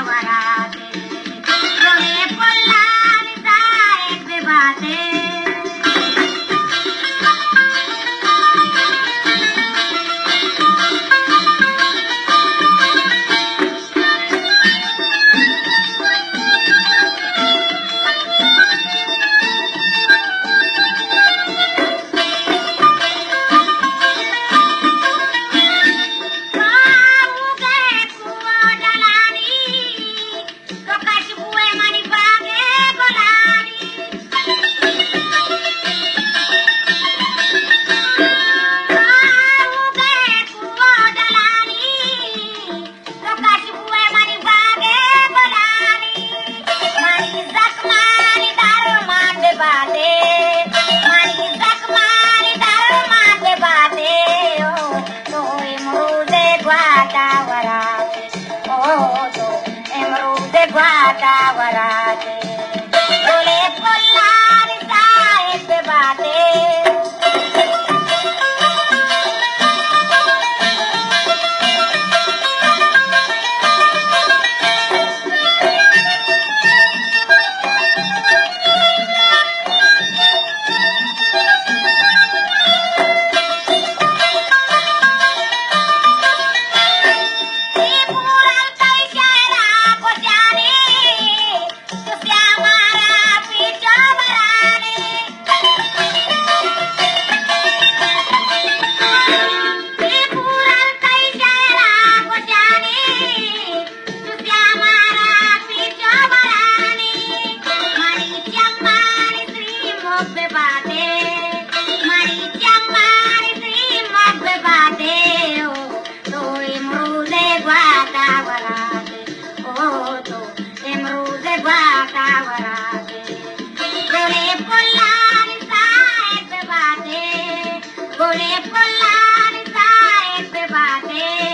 وراتے، گلے پلانی ساہگ بہ باتے۔ تو کش بوئے منی باگ ءِ گلانی، منی زخمانی درمان بہ باتے، منی زخمانی درمان بہ باتے۔ او تو امروز گواتا وراتے، او تو امروز گواتا وراتے۔ گلے پلانی ساہگ بہ باتے۔ تو امروز گواتا وراتے، او تو امروز گواتا وراتے۔ گلے پلانی ساہگ بہ باتے، گلے پلانی ساہگ بہ باتے۔